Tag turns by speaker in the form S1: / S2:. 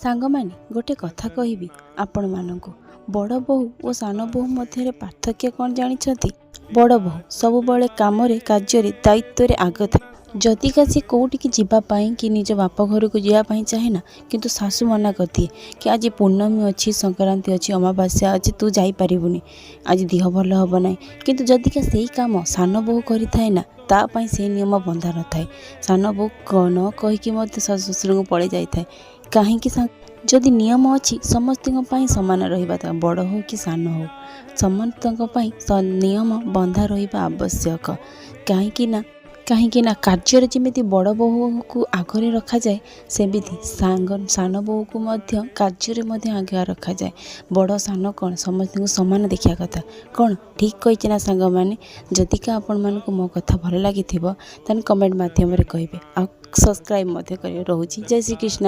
S1: ସାଙ୍ଗମାନେ, ଗୋଟେ କଥା କହିବି ଆପଣମାନଙ୍କୁ, ବଡ଼ ବୋହୂ ଓ ସାନ ବୋହୂ ମଧ୍ୟରେ ପାର୍ଥକ୍ୟ କ'ଣ ଜାଣିଛନ୍ତି? ବଡ଼ ବୋହୂ ସବୁବେଳେ କାମରେ କାର୍ଯ୍ୟରେ ଦାୟିତ୍ୱରେ ଆଗ ଥାଏ। ଯଦିକା ସେ କେଉଁଠିକି ଯିବା ପାଇଁ କି ନିଜ ବାପ ଘରକୁ ଯିବା ପାଇଁ ଚାହେଁ ନା, କିନ୍ତୁ ଶାଶୁ ମନା କରିଦିଏ କି ଆଜି ପୂର୍ଣ୍ଣମୀ ଅଛି, ସଂକ୍ରାନ୍ତି ଅଛି, ଅମାବାସ୍ୟା ଅଛି, ତୁ ଯାଇପାରିବୁନି, ଆଜି ଦେହ ଭଲ ହେବ ନାହିଁ। କିନ୍ତୁ ଯଦିକା ସେଇ କାମ ସାନ ବୋହୂ କରିଥାଏ ନା, ତା ପାଇଁ ସେଇ ନିୟମ ବନ୍ଧା ନଥାଏ। ସାନ ବୋହୂ ନ କହିକି ମଧ୍ୟ ଶାଶୁ ଶ୍ୱଶୁରଙ୍କୁ ପଳେଇ ଯାଇଥାଏ। କାହିଁକି? ଯଦି ନିୟମ ଅଛି, ସମସ୍ତଙ୍କ ପାଇଁ ସମାନ ରହିବା, ବଡ଼ ହେଉ କି ସାନ ହେଉ, ସମସ୍ତଙ୍କ ପାଇଁ ନିୟମ ବନ୍ଧା ରହିବା ଆବଶ୍ୟକ। କାହିଁକି ନା କାର୍ଯ୍ୟରେ ଯେମିତି ବଡ଼ ବୋହୂକୁ ଆଗରେ ରଖାଯାଏ, ସେମିତି ସାଙ୍ଗ ସାନ ବୋହୂକୁ ମଧ୍ୟ କାର୍ଯ୍ୟରେ ମଧ୍ୟ ଆଗରେ ରଖାଯାଏ। ବଡ଼ ସାନ କ'ଣ, ସମସ୍ତଙ୍କୁ ସମାନ ଦେଖିବା କଥା। କ'ଣ ଠିକ୍ କହିଛି ନା ସାଙ୍ଗମାନେ? ଯଦିକା ଆପଣମାନଙ୍କୁ ମୋ କଥା ଭଲ ଲାଗିଥିବ, ତାହେଲେ କମେଣ୍ଟ ମାଧ୍ୟମରେ କହିବେ ଆଉ ସବସ୍କ୍ରାଇବ୍ ମଧ୍ୟ କରିବେ। ରହୁଛି, ଜୟ ଶ୍ରୀକୃଷ୍ଣ।